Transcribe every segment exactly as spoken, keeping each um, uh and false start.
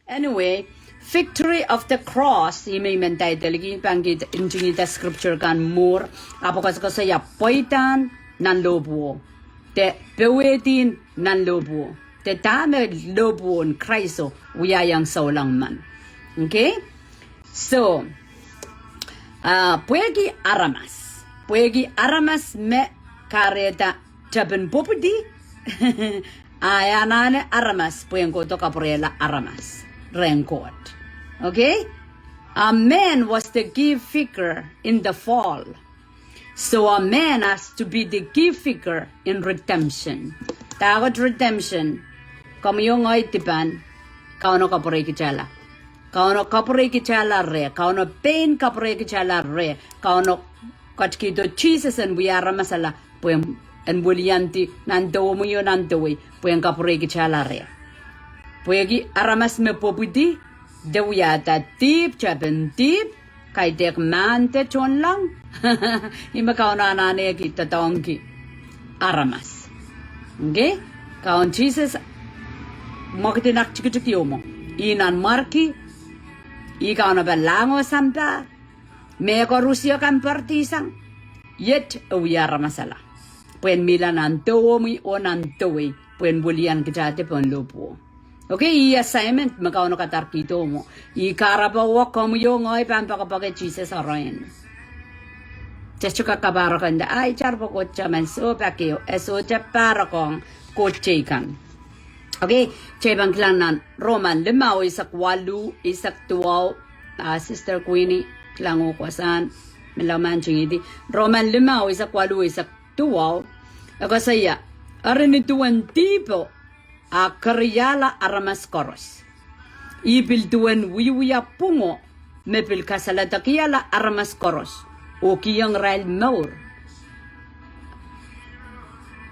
Anyway, victory of the cross, ihme I men title ki pahn kihda, ntingihda scripture kan mwuhr, ahpw koasokoasoia pweidahn nanlopwuo, de powehdi nanlopwuo, de dahme lohpwuo en Kraiso wiahiong souleng men. Okay? So, ah, pwehki aramas. Pwehki aramas me kahrehda tepin pwopwidi, a e anahne aramas pwehn kohdo kapwurehla aramas rehn Koht. Okay? A man was the key figure in the fall. So a man has to be the key figure in redemption. Dahkot redemption? Komwi oh ngehi dipan, Kauno kapwureikitala. Kauno kapwureikitala reh, Kauno pein kapwureikitala reh, Kauno ketikihdo Sises en wia aramasala pwe en weliandi nan dewemwi oh nan dewei pwe en kapwureikitala reh. Pwehki aramas me pwopwidi, de wiahda dihp, tepin dihp, kaidehk mahn de tohnleng, ihme Kauno anahneki doadoahngki aramas. Okay? Kaun Sises mwekid en aktikitik ieu mwo. Ih nanmwarki, ih kaunopada lahngo sampah, mehkot koaros kan pardisang, iet e wia aramasala pwe en mihla nan dewemwi oh nan dewei pwe en welian kitail de pohn lohpwuo. Okay, ih assignment me Kauno kadarkihdo mwo. Ih kahrepe wet komwi oh ngehi pahn poakepoake Sises erein. Sehse kak kapahrek en nda, ai, itar pwukoa taman, soh pak ehu, e sohte pahrekohng Koht teikan. Okay, kitail pahn kilang nan Roman limau eisek waluh, eisek duwau, ah, Sister Queenie, kilang oh kohsang, me lamahntingihdi. Roman limau eisek waluh, eisek duwau, e koasoia, eri nin duwen dihpo a keriahla aramas koaros, ih pil duwen wiewia pwungo me pil kasaledekihala aramas koaros oh kihong irail mour.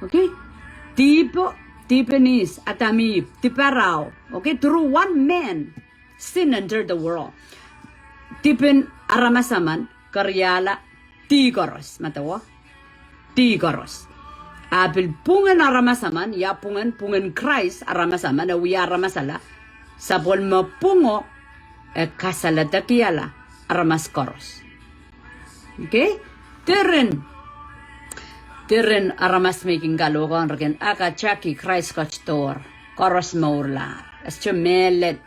Okay? Dihpo, dihpen ihs, Adam, Ihp, diparahu. Okay? Through one man, sin entered the world. Dihpen aramas emen keriahla dih koaros, medewe, dih koaros. A pil pwungen aramas emen, ia pwungen, pwungen Krais, aramas emen, e wia aramasala, sapwellime pwungo e kasaledekihala aramas koaros. Okay? Diren, diren aramas me kin kalohkohng rehn Koht, a kataki Krais ketidohr, koaros mourlahr. E sohte mehlel.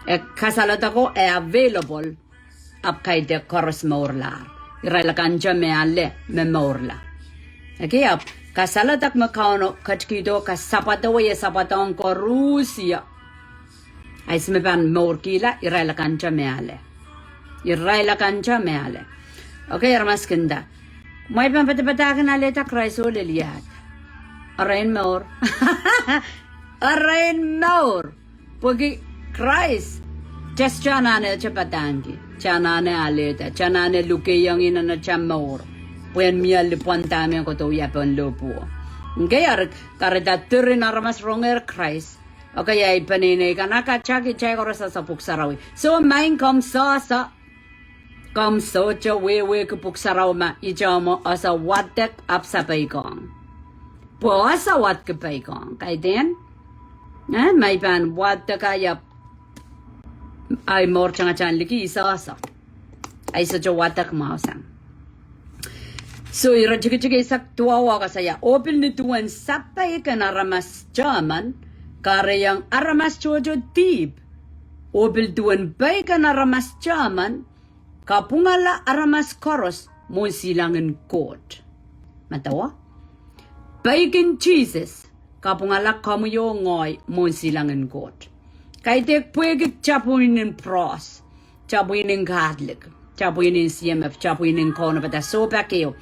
E kasaledeko, e available, ahpw kaidehk koaros mourlahr. Irail akan te me ale me mourla. Okay, ahpw kasaledek me Kauno ketikihdo, kasapwadewei, e sapwadohng koarusie. A ihs me pahn mourkihla? Irail akan te me ale. Irail akan te me ale. Okay, aramas kin nda, mwein pahn padapadahkin alehda Krais oh lel iahd? Erein mour. Erein mour. Pwehki Krais, te sohte anahne te padahngki, te anahne alehda, te anahne lukehiong ih nan atail mour pwe en mie lipwen dahme kohdo wia pohn lohpwuo. Okay, eri kahrehda diren aramas rongehr Krais. Okay, ahi peneinei kan, a kataki kitail koaros ese Pwuhk Sarawi. So, maing, komw sehse, komw sohte wehwehki Pwuhk Sarawi ma ihte mwo ese wadek ahpw sapeikohng. Pwe ese wadek peikohng, kaidehn? Eh, ma I pahn wadek ahi, ahi mour tangatang liki, I sehse. Ahi sohte wadek mwahusang. So, iretikitik eisek duwau koasoia, oh pil nin duwen sapeik en aramas tehmen, kahrehiong aramas tohto dihp, oh pil duwen peik en aramas tehmen, kapwungala aramas koaros mwohn silangin Koht. Medewe? Peikin Sises kapwungala komwi oh ngehi mwohn silangin Koht. Kaidehk pwehki tapwin en Pros, tapwin en Catholic, tapwin en C M F, tapwin en kaunopada, sohte pak ehu.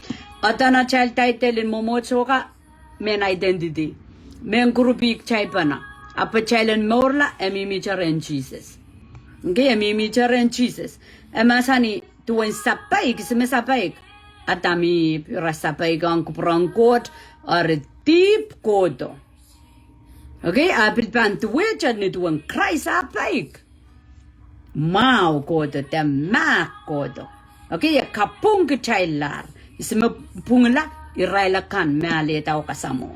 Eden atail title en mwomwohdiso kan, mehn identity, mehn group kitail pahn, ahpw atail en mourla e mihmihte rehn Sises. Okay, e mihmihte rehn Sises. E mahsanih duwen sapeik, ihs me sapeik? Adam, Ihp, ira sapeikohng kupwuren Koht, eri dihp kohdo. Okay, a pil pahn duwehte nin duwen Krais a peik, mwahu kohdo, de mahk kohdo. Okay, e kapwung kitaillahr. Ihs me pwungla? Irail akan me alehda oh kasamwo.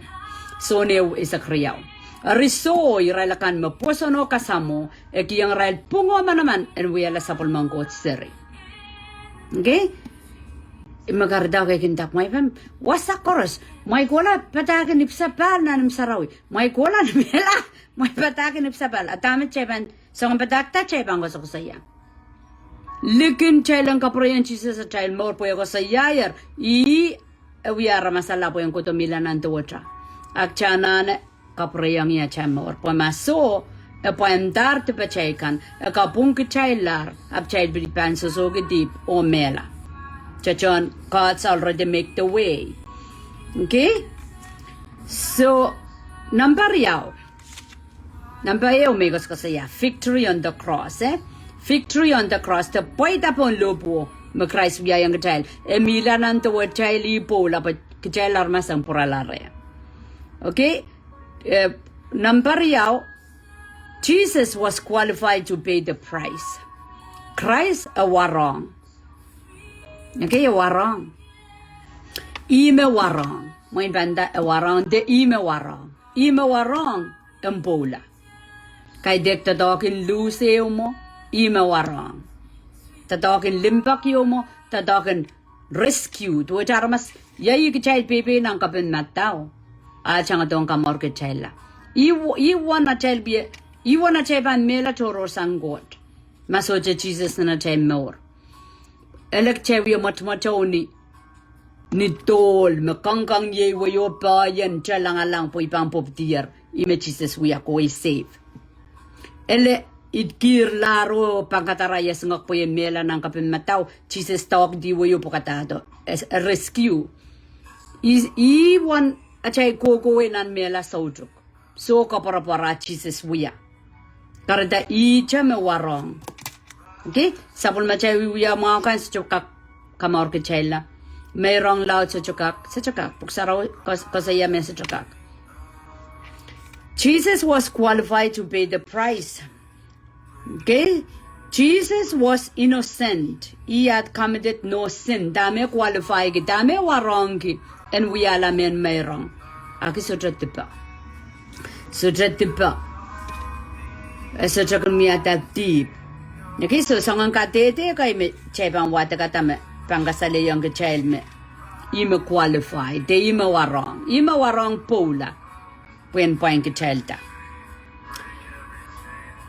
Sohn ehu eisek riau. Eri soh, irail akan me pwoson oh kasamwo, e kihong irail pwung oh manaman en wiahla sapwellimen Koht seri. Okay? Me kahrehda ke kin dahme mwein pahn wasa koaros. Mwein kohla padahk en ipwsapahl nan imw sarawi. Mwein kohla ni mehla. Mwein padahk en ipwsapahl. A dahme kitail pahn, soangen padahk da kitail pahn koasokoasoia. Likin kitail en kapwurehiong Sises atail mour pwe e koasoiaier. Ih, e wia aramas ahl pwe en kohdo mihla nan deweta. A kitail anahne kapwurehiong ih atail mour. Pwe ma soh, e pwaindahr dipatail kan, e kapwungkitailla, ahpw kitail pil pahn sohsohki dihp oh mehla. Kitail tohn God's already make the way. Okay? So, number riau. Number ehu me koasokoasoia, victory on the cross, eh? Victory on the cross, de pweida pohn lohpwuo, me Krais wiahiong kitail. E mihla nan dewetail ih pwoula, pwe kitail aramas en pwurala reh. Okay? Eh, number riau, Jesus was qualified to pay the price. Krais e warohng. Okay, e warohng. Ih me warohng. Mwein pahn da e warohng, de ih me warohng. Ih me warohng, en pwoula. Kaidehk doadoahk en luhs ehu mwo, ih me warohng. Doadoahk en limpoak ehu mwo, doadoahk en rescue. Duwehte aramas, ia ih kitail peipei nan kapehn madau. A tangadohng kamourkitailla. Ih w-, ih wen atail pie, ih wen atail pahn mehla tohrohrsang Koht. Ma sohte Sises nan atail mour. Ele kitail wie mwotomwotou ni, ni dohl, me kangkang iei wei oh pahn te langalang pwe I pahn pwupwudier, ih me Sises wia kohwei save. Ele, I kihla ro pahn kadar I esingek pwe I en mehla nan kapehn madau, Sises doadoahk dih wei oh pwukadahdo, eh, rescue. Ih, ih wen atail kohkohwei nan mehla soutuk. Soh koapworopwor a Sises wia. Kahrehda ihte me warohng. Okay? Sapwellimatail wiewia mwahu kan sohte kak kamourkitailla. Meirong laud sohte kak, sohte kak. Pwuhk Sarawi koas-, koasoia me sohte kak. Jesus was qualified to pay the price. Okay? Jesus was innocent. He had committed no sin. Dahme qualifyki, dahme warohngki en wiahla mehn meirong? Aki sohte dipe. Sohte dipe. E sohte kin wiahda dihp. Okay, so soangen kadehde kei me kitail pahn wadek, a dahme pahn kasalehiong kitail me ih me qualify, de ih me warohng. Ih me warohng pwoula. Pwehn pwain kitailda.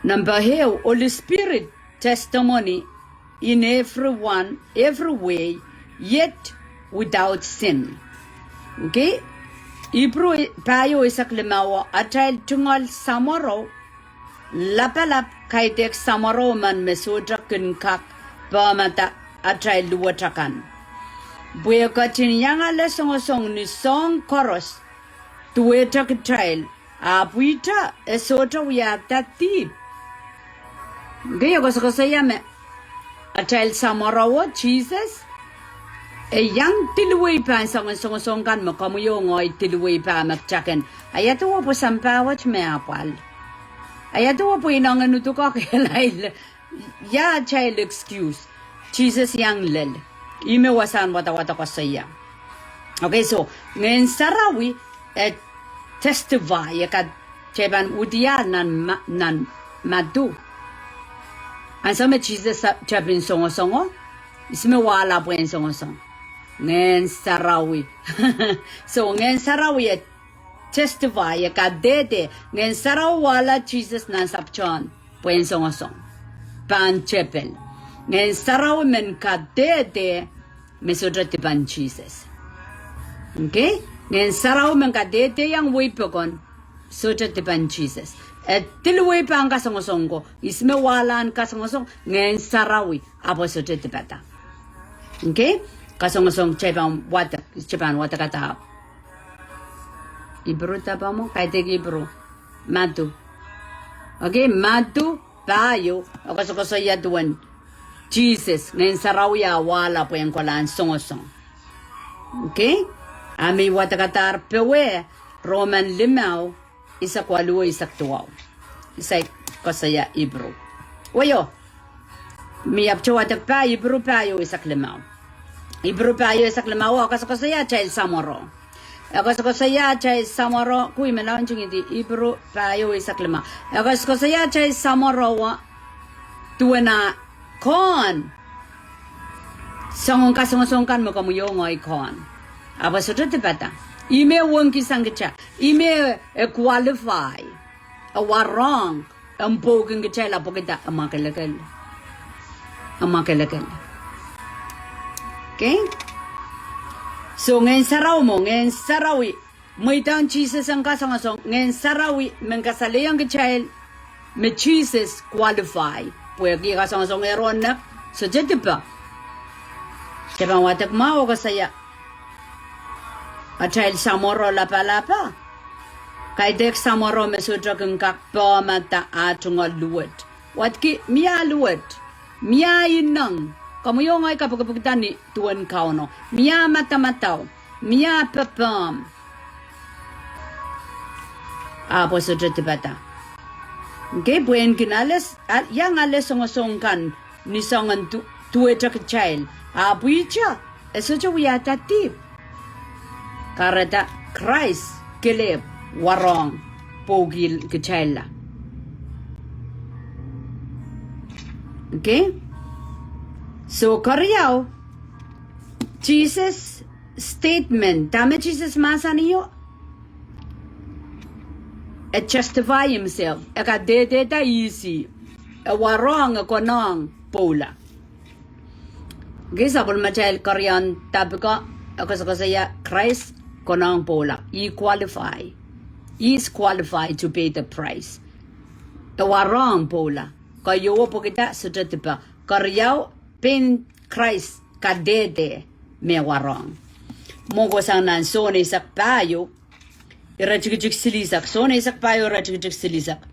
Number ehu, Holy Spirit testimony in everyone, every way, yet without sin. Okay? Ipru pahieu eisek limau, atail tungoal samworo lapalap kaidehk samworo men me sohte kin kak pahmada atail luwet akan. Pwe e ketin iangala songosong ni soahng koaros duwehte kitail, ahpw ihte e sohte wiahda dihp. Ngehi e koasokoasoia me atail samworo, Sises, e iang diliwei pahn soangen songosong kan me komwi oh ngehi diliwei pahn me kitail kin. Ia duwe pwe sampah wet me apwal? Ia duwe pwe inengen uduko kehlail? Ia atail excuse? Sises iang lel. Ih me wasahn wadawad koasoia. Okay, so, Ngehn Sarawi e testify, e ka- kitail pahn udiahl nan Ma-, nan Madiu. Ansou me Sises sa- tepin songosongo, ihs me wahla pwehn songosong? Ngehn Sarawi. So, Ngehn Sarawi e testify, e kadehde, Ngehn Sarawi wahla Sises nan sapwtehn pwehn songosong, pahn tepel. Ngehn Sarawi men kadehde me sohte dipen Sises. Okay? Ngehn Sarawi men kadehde iang wei pokon, sohte dipen Sises. E diliwei pahn kasongosong ko, ihs me wahlahn kasongosong? Ngehn Sarawi, ahpw e sohte dipeda. Okay? Kasongosong kitail pahn wadek, kitail pahn wadek ahpw Ipru dahme mwo, kaidehk Ipru. Madiu. Okay, Madiu pahieu, e koasokoasoia duwen Sises, Ngehn Sarawi ah wahla pwehn kolahn songosong. Okay? A me I wadekadahr powe, Roman limau, eisek waluh oh eisek duwau. I saik koasoia Ipru. Weio, me I ahpwte wadek pah Ipru pahieu eisek limau. Ipru pahieu eisek limau e koasokoasoia atail samworo. E koasokoasoia atail samworo, kui me launching iti Ipru pahieu eisek lima. E koasokoasoia atail samworo wa duwen ah Koht. Soangen kasongosong kan me komwi oh ngehi kohn. Ahpw e sohte dipada. Ih me wengkihsang kitail. Ih me e qualify. E warohng. E mpwoukin kitail ahpw pwehki dah? E mwakelekel. E mwakelekel. Okay? So, Ngehn Sarawi mwo, Ngehn Sarawi. Mweidohng Sises en kasongosong, Ngehn Sarawi men kasalehiong kitail me Sises qualify. Pwehki kasongosong eronek, sohte dipe. Kitail pahn wadek mwahu oh koasoia atail samworo lapalap. Kaidehk samworo me sohte kin kak pehmada ah tungoal luwet. Wadki, mie luwet. Mie ineng. Komwi oh ngehi kapikipikda ni duwen Kauno. Mie madamadau. Mie pepehm. Ahpw e sohte dipada. Okay, pwehn kin ale, iang ale songosong kan ni soangen du-, duwehte kitail. Ahpw ihte, e sohte wiahda dihp. Kahrehda Krais kelehpw warohng pwoukihl kitailla. Okay? So, keriau, Sises statement, dahme Sises mahsanihong, e justify himself, e kadehdehda ihs ih, e warohng, e konehng pwoula. Okay, sapwellimatail keriaun topic o, e koasokoasoia Krais konehng pwoula. He qualify. He is qualified to pay the price. E warohng pwoula. Keieu pwehki dah? Sohte dipe. Keriau, pein Krais kadehde me warohng. Mwo kohsang nan Sohn eisek pahieu, iretikitik silihsek. Sohn eisek pahieu, iretikitik silihsek.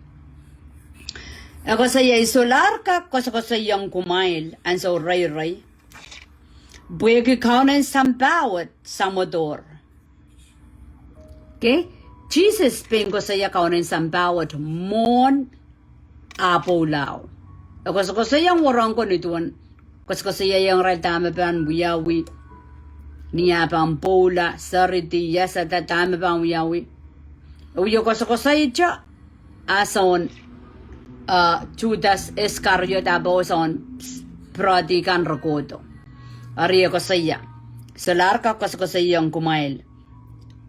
E koasoia, I solahr kak koasokoasoiong kumwail ansou reirei, pwehki Kaunen sampah wet samwodohr. Okay? Sises pein koasoia Kaunen sampah wet mwohn ah pwoula. E koasokoasoiong warohng ko ni duwen koasokoasoiaiong irail dahme pahn wiawi ni ah pahn pwoula, seridi, iasada dahme pahn wiawi. E wie koasokoasoite ah soun, uh, Judas Iskariot ah pwe soun pwurehdi kan re kohdo. Eri e koasoia, I solahr kak koasokoasoiong kumwail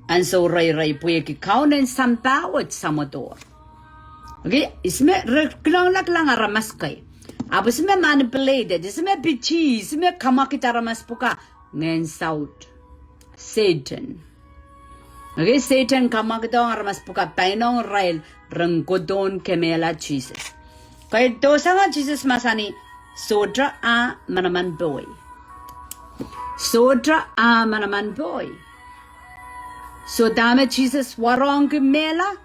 ansou reirei pwehki Kaunen sampah wet samwodohr. Okay, ihs me re kilang, kilang aramas kei. Ahpw ihs me manipulated, ihs me piti, ihs me kamwakid aramas pwukat? Ngehn saut. Sehdan. Okay, Sehdan kamwakidohng aramas pwukat, painong irail ren kohdohn kemehla Sises. Kaidehk sang Sises mahsanih, sohte ah manaman pohi. Sohte ah manaman pohi. So dahme Sises warohngki mehla?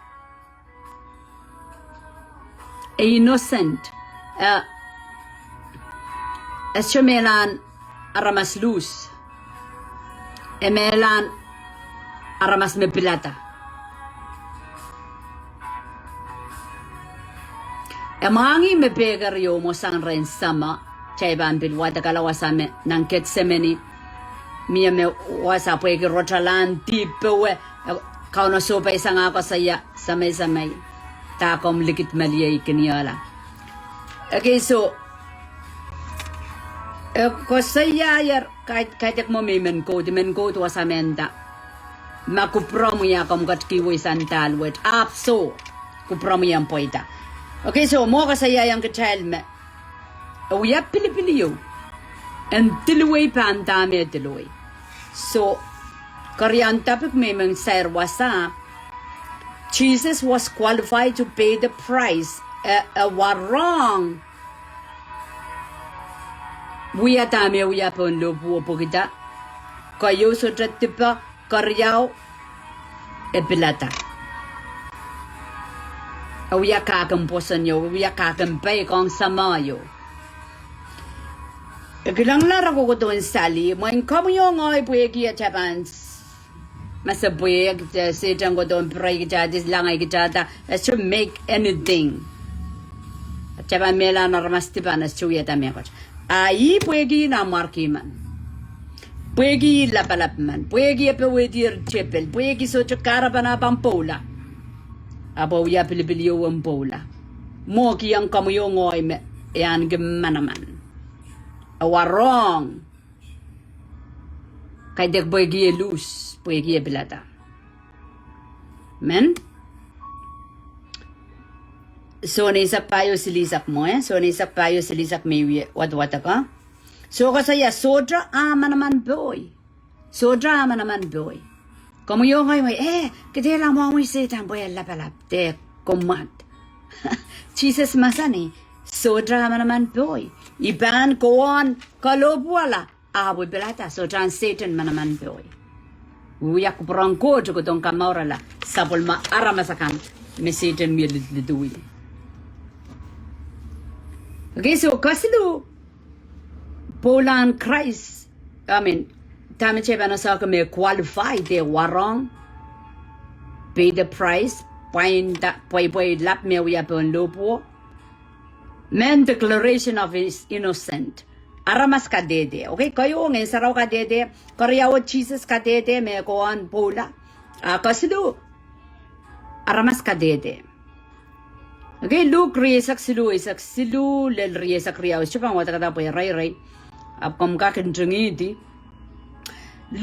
E innocent. E, e sohte mehlahn aramas luhs. E mehlahn aramas me pilada. E mwahngih me pehker ieu mwo sang rehn Sahmo, kitail pahn pil wadekala wasa me nan Ketsemeni. Mie me wasa pwehki rotalahn dihp powe, e, Kauno sohpeisang ah koasoia, Semei, Semei, dah komw likidmeliei kin iehla? Okay, so, e koasoiaier, kaidehk mwo me I men quote, I men quote wasa me nda, ma kupwuromwi ah komw ketikihwei sang dahl wet, ahpw soh, kupwuromwi en pweida. Okay, so mwo koasoiaiong kitail me e wia pilipil ieu en diliwei pahn dahme e diliwei. So keriaun topic me I men sair wasa, Jesus was qualified to pay the price. E, e warohng wia dahme e wia pohn lohpwuo pwehki dah? Keieu, sohte dipe. Keriau, e pilada. E wia kahk en pwoson ieu, e wia kahk en peikiong Sahmo ieu. E kilangala re kohkohdohn sali, mwein komwi oh ngehi pwehki atail pahn s-, masepwehk, Sehdan kohdohn pirei kitail, dis langai kitail, e sohte make anything. Atail pahn mehlahn aramas dipan, e sohte wiahda mehkot. A ih pwehki nanmwarki men. Pwehki lapalap men, pwehki e powehdi tepel, pwehki sohte kahrepen ah pahn pwoula. Ahpw e wia pilipil ieu en pwoula. Mwohn kihong komwi oh ngehi me e ahneki manaman. E warohng. Kaidehk pwehki e lose, pwehki e pilada. Men? Sohn eisek pahieu silihsek mwo, eh? Sohn eisek pahieu silihsek me I wie wadwadek. Soh koasoia, sohte ah manaman pohi. Sohte ah manaman pohi. Komwi oh ngehi, eh, kitail mwohmwi Sehdan pwe e lapalap, de komw mwad. Sises mahsanih, sohte ah manaman pohi. I pahn kohwahn kalohpwuwala, ahpw I pilada, sohte ahn Sehdan manaman pohi. Wia kupwuren Koht kohdohn kamourala sapwellime aramas akan me Sehdan wie lid-, liduwi. Okay, soh kesiluh, pwoulahn Krais, I mean, dahme kitail pahn sehse me qualify, de warohng, pay the price, pwainda, pweipwei lap me wia pohn lohpwuo. Men declaration of his innocent. Aramas kadehde. Okay, keieu Ngehn Sarawi kadehde, keriau Sises kadehde me kohwahn pwoula. Ah kesiluh, aramas kadehde. Okay, Luk rieisek siluh, eisek siluh lel rieisek riau, I sohte pahn wadekada pwe irair. Ahpw komw kak ntingihdi.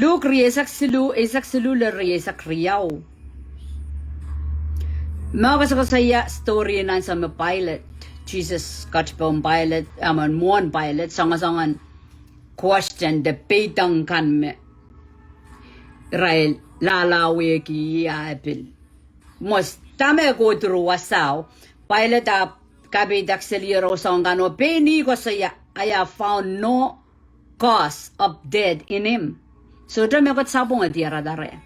Luk rieisek siluh, eisek siluh lel rieisek riau. Me koasokoasoia story nan ansou me Pailet, Sises kat pohn Pailet, I mean, mwohn Pailet, soangosoangen question de peidek kan me irail lahlahwehki ah e pil. Mwes dahme go through wasao, Pailet ahpw kapeidek seli ire oh soang kan oh pein ih koasoia, I have found no cause of death in him. Sohte mehkot sapwung e diarada reh.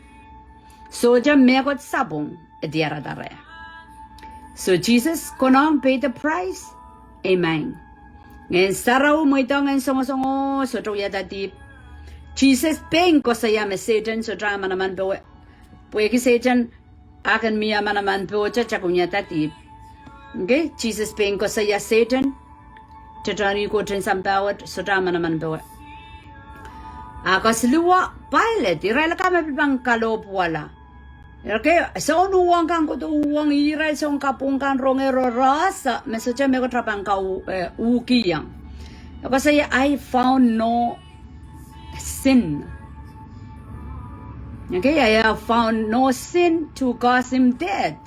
Sohte mehkot sapwung e diarada reh. So Sises konehng pay the price. Amen. Ngehn Sarawi mweidohng en soangsoango, sohte wiahda dihp. Sises pein koasoia me Sehdan sohte ah manaman pohi. Pwehki Sehdan ah kin mie manaman pohte, e kak wiahda dihp. Okay, Sises pein koasoia Sehdan, tetohni Koht en sampah wet, sohte ah manaman pohi. Ah kesiluhwa Pailet, irail akan me pil pahn kalohpwuwala. Okay, soun uhwong kan kohdo uhwong, irail soun kapwung kan rongehr oh re ese me sohte mehkot re pahn ka uh, eh, uhkihong. E koasoia, I found no sin. Okay, I have found no sin to cause him death.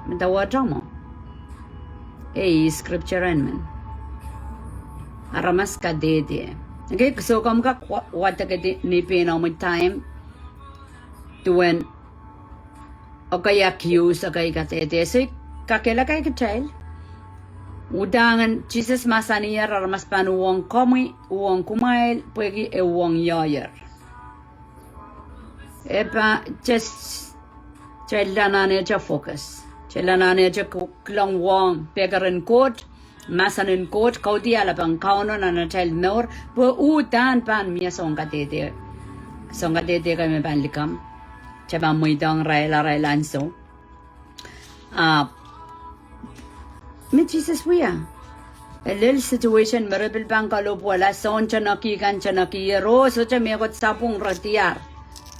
Meda wahdo mwo? Ei scripture en men. Aramas kadehde. Okay, so komw kak wa-, wadekedi ni pein omwi time. Duwen ekei accuse, ekei kadehde, se kakehlaka kitail. Uhdahn Sises mahsaniher, aramas pahn uhwong komwi, uhwong kumwail, pwehki e uhwong ioier. E pahn just, kitail anahne te focus. Kitail anahne te ku-, kilang uhwong pekeren Koht, mahsen en Koht, kaudiahlap en Kauno nan atail mour, pwe uhdahn pahn mie soun kadehde. Soun kadehde kan me pahn likamw. Kitail pahn mweidohng irail, arail ansou. Ah, me Sises wia. E lel situation me re pil pahn kalohpwuwala, soun teneki kan tenekier, oh sohte mehkot sapwung re diar.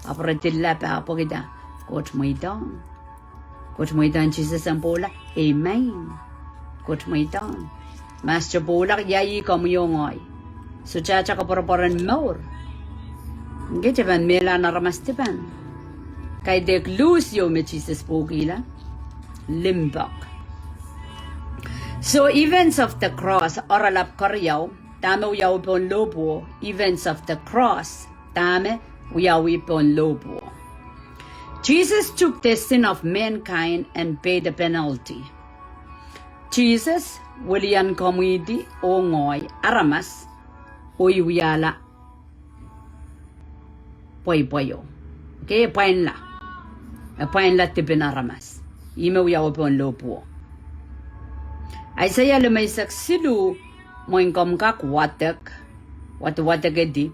Ahpw re dilla pahn pwekida. Koht mweidohng. Koht mweidohng Sises en pwoula. Amen. Koht mweidohng. Ma sohte pwoula, ia ih komwi oh ngehi? Sohte ata koapworopwor en mour. Nge kitail pahn mehla nan aramas dipan. Kaidehk luhs ieu me Sises pwukihla. Limpoak. So events of the cross, oaralap keriau, dahme wiawi pohn lohpwuo, events of the cross, dahme wiawi pohn lohpwuo. Jesus took the sin of mankind and paid the penalty. Sises wilian komwidi oh ngehi aramas, oh e wiahla pweipweio. Okay, e pwainla. E pwainla dipin aramas. Ih me wiawi pohn lohpwuo. Aiseia limeisek siluh, mwein komw kak wadek, wad-, wadekedi.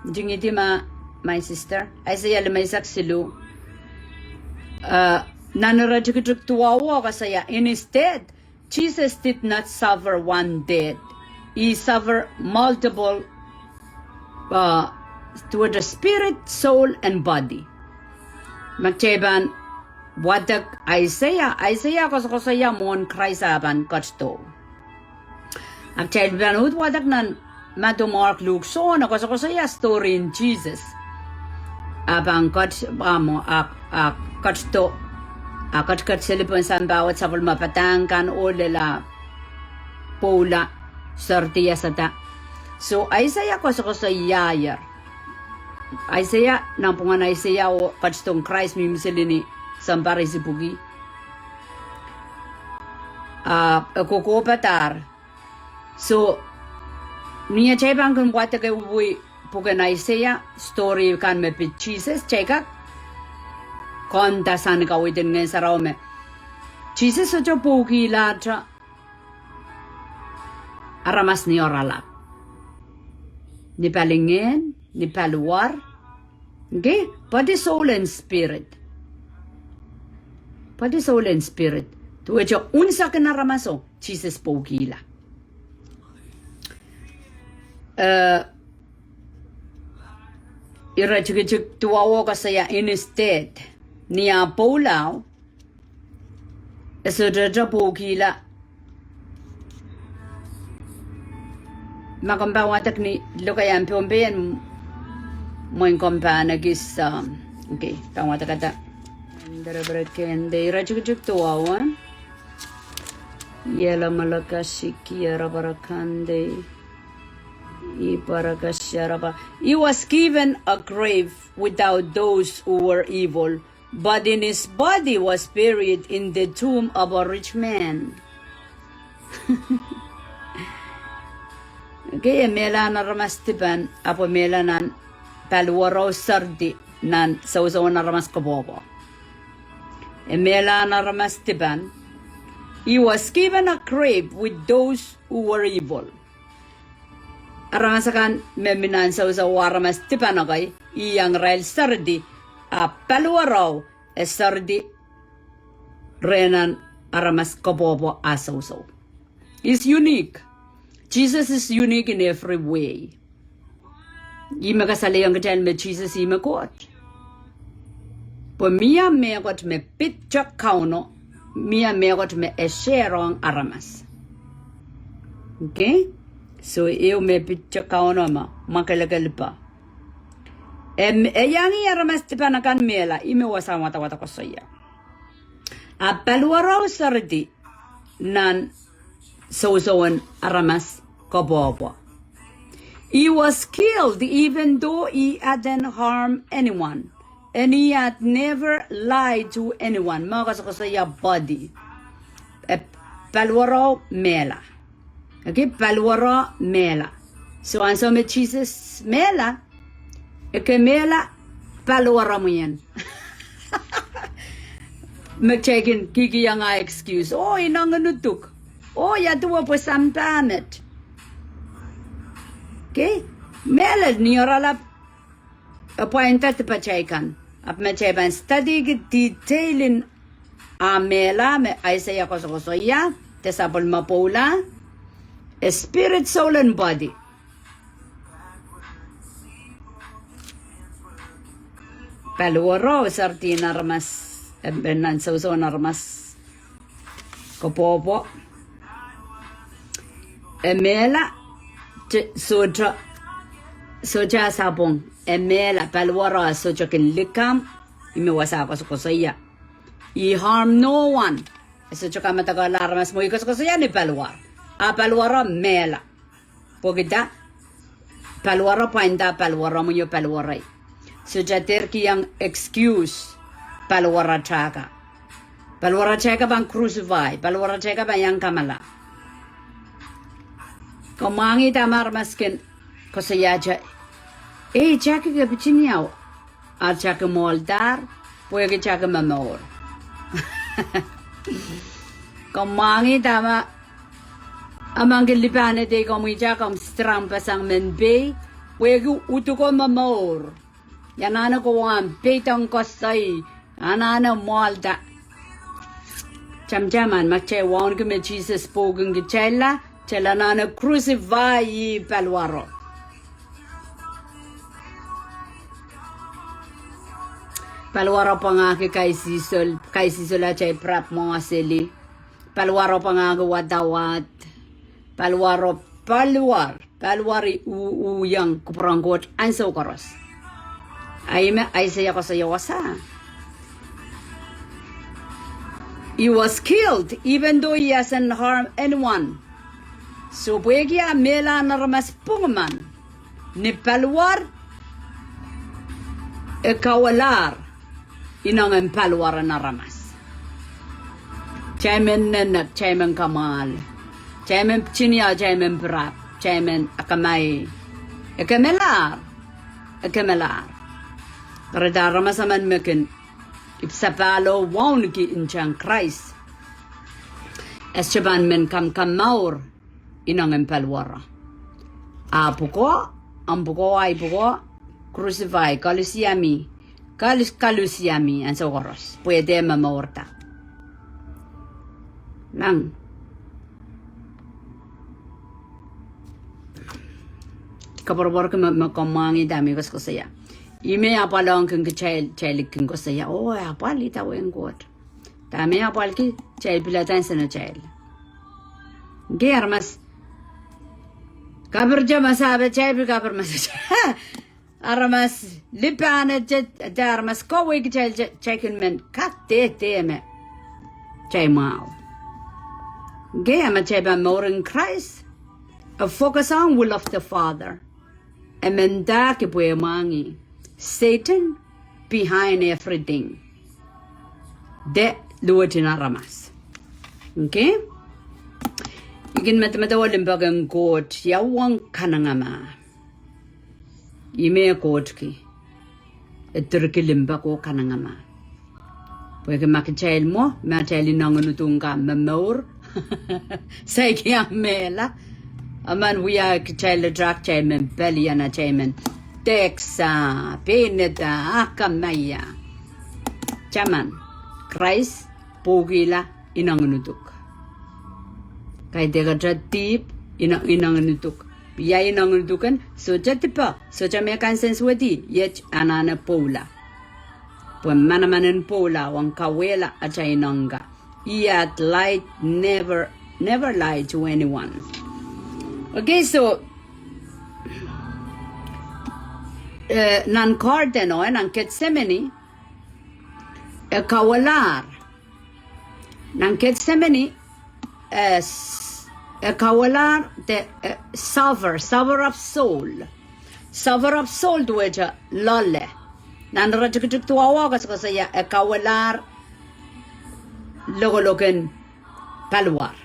Ntingihdi ma, my sister. Aiseia limeisek siluh. Uh, nan ire tikitik duwau e koasoia, in his death, Jesus did not suffer one death. He suffered multiple, uh, toward the spirit, soul, and body. Ma kitail pahn wadek Aiseia, Aiseia koasokoasoia mwohn Krais ah pahn ketido. Ahpw kitail pahn uhd wadek nan Madiu, Mark, Luk, Sohn, e koasokoasoia story en Sises. Ah pahn ket, ah mwo, ah, ah ketido, ah ketiket seli pohn sampah wet, sapwellime padahk kan oh lella pwoula, seridi, iasada. So Aiseia koasokoasoiaier. Aiseia, nanpwungen Aiseia oh ketidong Krais mihmi seli ni sounpar isipwiki. Ah, e kokohpadahr. So, ni atail pahn kin wadek ehuehu pwuken Aiseia, story kan me pid Sises, kitail kak konda sang ni kaweid en Ngehn Sarawi me Sises sohte pwoukihlahte aramas ni oaralap, ni palingehn, ni paliwar. Okay? Body, soul, and spirit. Body, soul, and spirit. Duwehte unsek en aramaso Sises pwoukihla. Eh, iretikitik duwau koasoia instead, ni ah pwoula, e sohte pwoukihla. Ma komw pahn wadek ni lokaiahn Pohnpei, mwein komw pahn ekis, um, okay, pahn wadek ada. Ndereperekende, iretikitik duwau, eh? Iela malakasiki, araparakande, iparakasharapa. He was given a grave without those who were evil, but in his body was buried in the tomb of a rich man. Okay, e mehla nan aramas dipan, ahpw e mehla nan paliwarau seridi nan sousoun aramas koapwoapwo. E mehla nan aramas dipan, he was given a grave with those who were evil. Aramas akan me mi nan sousou aramas dipan ekei, e iang irail seridi, ahpw paliwarau e seridi rehn nan aramas koapwoapwo ah sousou. Is unique. Jesus is unique in every way. Ih me kasalehiong kitail me Sises ih me Koht. Pwe mie mehkot me pid Kauno, mie mehkot me e share ong aramas. Okay? So, ehu me pid Kauno me mwakelekel pwe e, e iang aramas dipan akan mehla, ih me wasa wadawad koasoia. Ahpw paliwarau seridi nan sousoun aramas koapwoapwo. He was killed even though he hadn't harmed anyone, and he had never lied to anyone. Me koasokoasoia body. E paliwarau mehla. Okay, paliwarau mehla. So ansou me Sises mehla, e kemehla paliwarau mwein. Me kitail kin kihkihong ah excuse. Oh, I nengin uduk. Oh, ia duwe pwe sampah met. Okay? Mehlel ni oaralap, e pwainda dipatail kan. Ahpw ma kitail pahn study ki detail en ah mehla me Aiseia koasokoasoia, de sapwellime pwoula, e spirit, soul, and body. Paliwarau seridi nan aramas, eh, nan sousoun aramas koapwoapwo. E mehla, te, sohte, sohte ah sapwung. E mehla, paliwarau sohte kin likamw, ih me wasa koasokoasoia. He harmed no one. E sohte kamadakehla aramas mwo, ih koasokoasoia ni paliwar. Ah paliwarau mehla. Pwehki dah? Paliwarau pwainda, paliwarau mwein paliwarau. Sohte dehr kihong excuse paliwarau taka. Paliwarau taka pahn crucify, paliwarau taka pahn iang kamala. Komw mwahngih dahme aramas kin koasoiahte, ei, taki ke pitiniau. Ar taki mwohldahr, pwehki taki momour. Komw mwahngih dahme, amangki lipan edei komwi taki komw strang pasang men pei, pwehki uduko momour. Ia anahne kowe peidohng koasoi, anahne mwohlda. Tamataman, ma kitail wauneki me Sises pwoukin kitailla, kitail anahne crucify ih paliwaro. Paliwaro pwangahki kaisihsol, kaisihsol atail pirap mwahu seli. Paliwaro pwangahki wadawad. Paliwaro, paliwar, paliwar ih u, uhwong kupwuren Koht ansou koaros. Ahi me Aiseia koasoia wasa. He was killed, even though he hasn't harmed anyone. So pwehki ah mehla en aramas pwungiman, ni paliwar e kawelahr inengen paliwar en aramas. Kitail men nenek, kitail men kamwahl, kitail men pitinia, kitail men pirap, kitail men akamai. E kemelahr, e kemelahr. Kahrehda aramas emen me kin ipwsapahl oh wauneki ntahn Krais, e sohte pahn men kamkamour inengen paliwaro. Ah pwukoa, omw pwukoa, ahi pwukoa, crucify, kalusiam ih, kalus-, kalusiam ih ansou koaros, pwe e dehr momourda. Nang. Koapworopworki me, me komw mwahngih dahme I koasokoasoia. Ih me apwal ong kin kitail, kitail kin koasoia, oh, apwal idawehn Koht. Dahme apwalki, kitail pilada nsenatail. Nge aramas kapirte masahpw, kitail pil kapir masahpw. Aramas lipahnete, de aramas kowe kitail, kitail kin men kadehde me kitail mwahu. Nge ma kitail pahn mour en Krais, e focus on will of the Father. E mendahki pwe e mwahngih Satan behind everything. De luwet en aramas. Okay? I kin medemedewe limpoak en Koht, ia uwen kanengamah. Ih me Kohtki. E direkki limpoak oh kanengamah. Pwehki ma kitail mwo, ma kitail inenginud kan momour, saikinte mehla, emen wia kitail, ata kitail men palian, atail men tehksa, peinada, akamaia. Taman, Krais pwukihla inenginud. Kaidehkte dihp, ine-, inenginud. Ia inenginud en, sohte dipo, sohte me kansensuwed, iet anahne pwoula. Pwe manaman en pwoula ong kawehla atail ineng kan. He had lied, never, never lied to anyone. Okay, so, eh, nan garden oh, eh, nan Gethsemane, e kawelahr. Nan Gethsemane, eh, s-, e kawelahr de, eh, suffer, suffer of soul. Suffer of soul duwehte loale. Nan iretikitik duwau e koasokoasoia e kawelahr lokolok en paliwar.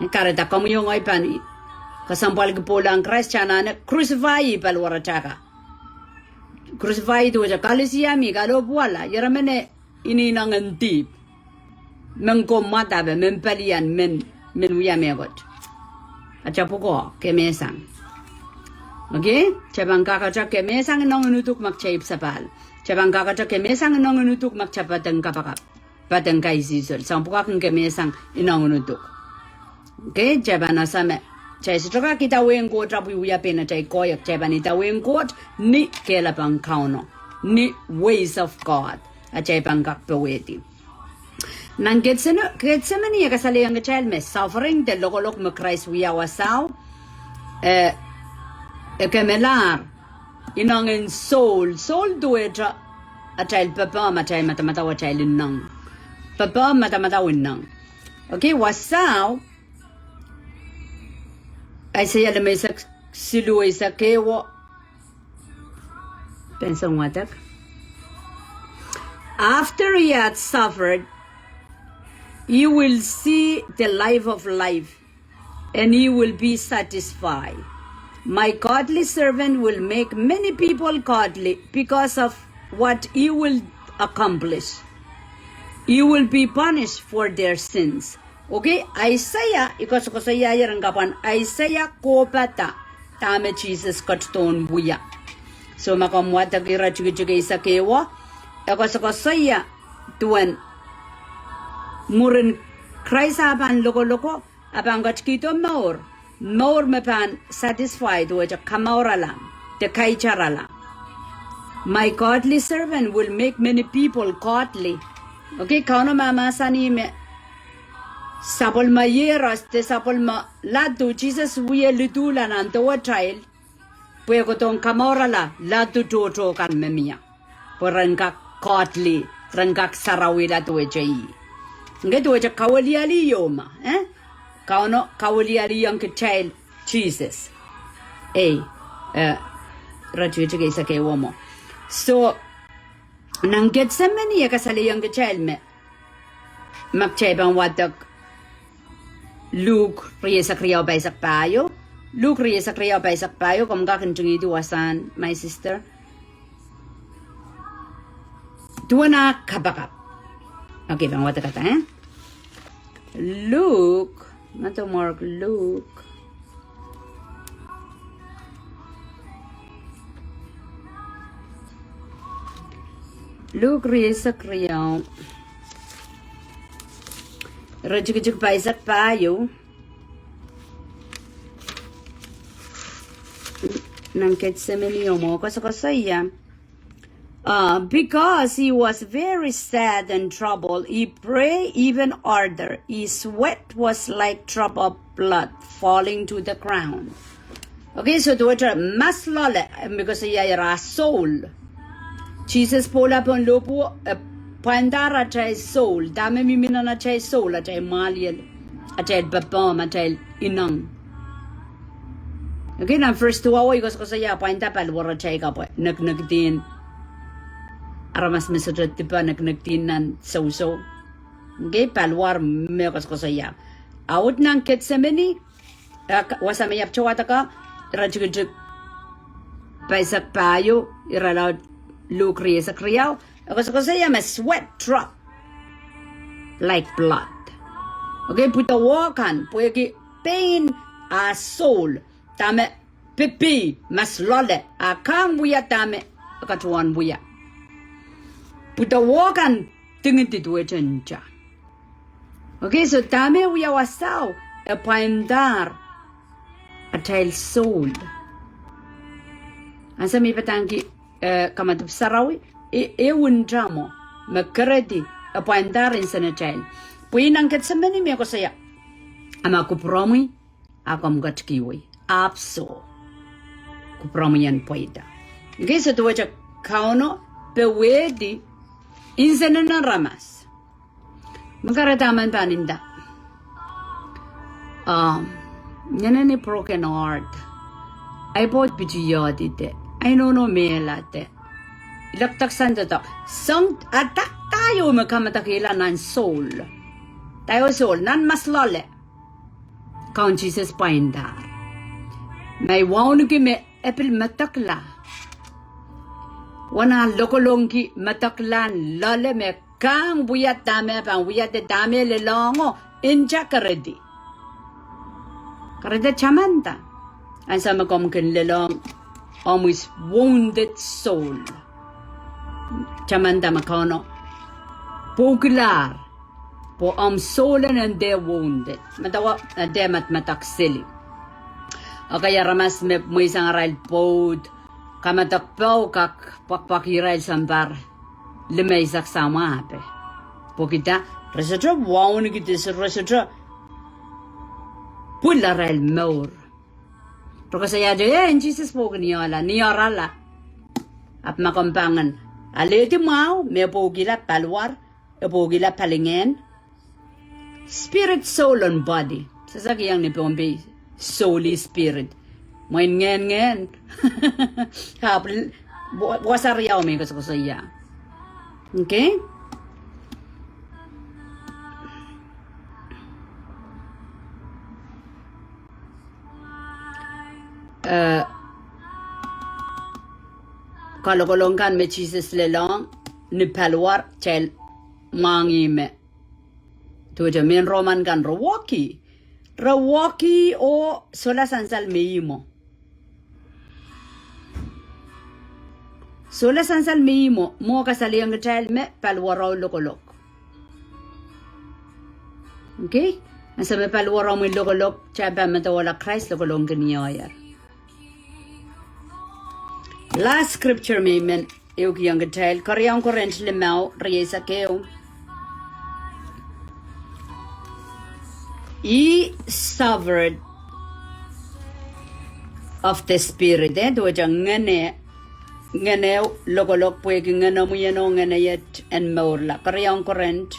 Kahrehda komwi oh ngehi pahn kesempwalki pwoula en Krais, kitail anahne crucify paliwar atail kan. Crucify duwehte kalusiam ih, kalohpwuwala, ire men e inengen dihp. Men komwadahpe, men palian, men, men wia mehkot. Ata pwukoa, kemehsang. Okay? Kitail pahn kakete kemehsang inenginud ma kitail ipwsapahl. Kitail pahn kakete kemehsang inenginud ma kitail poaden kapakap, poaden kaisihsol. Soahng pwukat kin kemehsang inenginud. Okay, kitail pahn ese me kitail sohte kak idawehn Koht ahpw wia pein atail koahiek, kitail pahn idawehn Koht ni kehlapen Kauno, ni ways of God, atail pahn kak powehdi. Nan Gethsem-, Gethsemane e kasalehiong kitail me suffering de lokolok me Krais wia wasao, eh, e kemelahr inengen soul, soul duwehte atail popohm, atail madamadau, atail ineng. Popohm, madamadau, ineng. Okay, wasao, Aiseia limeisek siluh, eisek ehu, penseng wadek. After he had suffered, he will see the life of life, and he will be satisfied. My godly servant will make many people godly because of what he will accomplish. He will be punished for their sins. Okay, Aiseia, I koasokoasoiaier en kapwan Aiseia kohpada dahme Sises ketidohn wia. So ma komw wadek iretikitik eisek ehu, e koasokoasoia duwen Mwurin Krais ah pahn lokoloko, ah pahn ketikihdo mour. Mour me pahn satisfy, duwehte kamourala, de kaitarala. My godly servant will make many people godly. Okay, Kauno mahmahsanih me sapwellime iehros de sapwellime ladu, Sises wie liduhla nan dewetail, pwe e kohdohng kamourala ladu tohto kan me mie. Pwe ren kak godly, ren kak sarawihla duwehte ih. Nge duwehte kawilialih ieu me, eh? Kauno kawilialiong kitail Sises. Ei, eh, iretikitik eisek ehu mwo. So, nan Ketsemeni e kasalehiong kitail me, ma kitail pahn wadek Luk rieisek riau pahisek pahieu. Luk rieisek riau pahisek pahieu, komw kak ntingihdi wasahn, my sister. Duwen ah kapakap. Okay, pahn wadekada, eh? Luk, ngedo Mark, Luk. Luk rieisek riau. Iretikitik pahisek pahieu. Nan Ketsemeni o mwo koasokoasoia. Uh, because he was very sad and troubled, he prayed even harder. His sweat was like drop of blood falling to the ground. Okay, so duwehte mas loale, eh, me koasoia ira soul. Sises pwoula pohn lohpwuo, eh, pwaindahr atail soul. Dahme mihmi nan atail soul, atail mwahliel, atail popohm, atail ineng. Okay, nan verse duwau e koasokoasoia pwainda paliwar atail kapwa, nekinekidin aramas me sohte dipe, nekinekidin nan sousou. Okay, paliwar me koasokoasoia. Ahpw nan Ketsemeni, eh, wasa me I ahpw towehda ka, iretikitik pahisek pahieu, ire laud Luk rieisek riau, e koasokoasoia me sweat drop like blood. Okay, pwudowo kan, pwehki pein ah soul, dahme pipih mas loale, ah kang wia dahme e kak tohn wia. Pwudowo kan dingidi duwehte nta. Okay, so dahme wia wasao, e pwaindahr atail soul. Ansou me I padahngki, eh, kamadipw sarawi, e, e untamo, me keredi, e pwaindahr insenatail. Pwe nan Ketsemeni me koasoia, a ma kupwuromwi, a komw ketikihwei, ahpw soh. Kupwuromwi en pweida. Okay, so duwehte Kauno powehdi insenen aramas. Me kahrehda emen pahn nda, um, ngehnen broken heart. Ahi pwoud pitihada de. Ahi nohno mehlahte. Ilekdek sang doadoahk. Sang adakada ieu me kamadakihla nan soul. Daio soul, nan mas loale. Kaun Sises pwaindahr. Ma e wauneki me e pil medekla. Wana lokolongki medekla loale me kang wia dahme pahn wia de dahme lelohng o, nta keredi. Keredi tamanda. Ansou me komw kin lelohng omw wounded soul. Tamanda me Kauno pwoukilahr. Pwe omw soul en dehr wounded. Medewe, eh, dehr madamadau seli. Okay, aramas me mweisang arail pwoud, kamadok pwuo kak pwakpwakih irail sounpar limeisek samwahu. Pwehki dah, re sohte wauneki de, re sohte pwil arail mour. Re koasoia de, eh, en Sises pwouki ni oarala, ni oarala. Ahpw ma komw pahn alehdi mwahu, me pwoukihla paliwar, e pwoukihla palingehn. Spirit, soul, and body. Se sehse kihong ni Pohnpei soul, spirit. Mwein ngehn ngehn. Ahpw, wa-, wasa riau me koasokoasoia. Okay? Eh, kalokolong kan me Sises lelohng ni paliwar, kitail mwahngih me duwehte mehn Roman kan re wehwehki. Re wehwehki oh sohla sansal me ihmwo. Sohla sansal me ihmwo, mwo kasalehiong kitail me paliwaro lokolok. Okay? Ansou me paliwaromwi lokolok, kitail pahn medewe la Krais lokolok kin ieier. Last scripture me I men ehukihong kitail, keriaun Korint limau, rieisek ehu. He suffered of the Spirit, eh, duwehte ngehn, ngehn ehu lokolok pwehki ngehnomwi en oh ngehn iet en mourla. Keriaun Korint.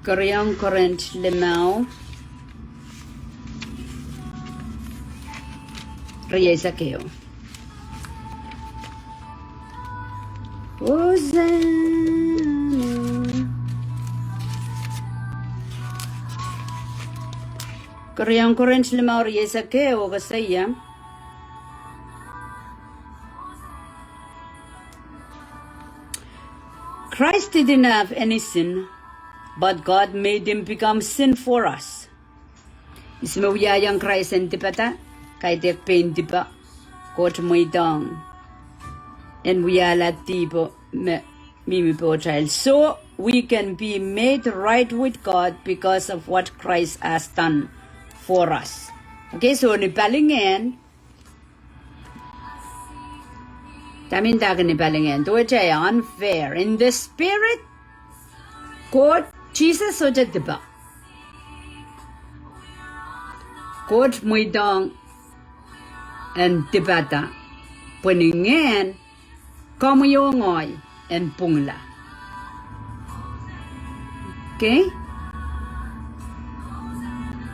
Keriaun Korint limau, rieisek ehu. Hosanna. Keriaun Korint limau, rieisek ehu, koasoia, Christ didn't have any sin, but God made him become sin for us. Ihs me wiahiong Krais en dipada? Kaidehk pein dipe, Koht mweidohng en wiahla dihpo me mihmi pohtail. So we can be made right with God because of what Christ has done for us. Okay, so ni palingehn, dahme ndahki ni palingehn? Duwehte unfair. In the spirit, Koht, Sises sohte dipe. Koht mweidohng en dipada pwe ni ngehn, komwi oh ngehi en pwungla. Okay?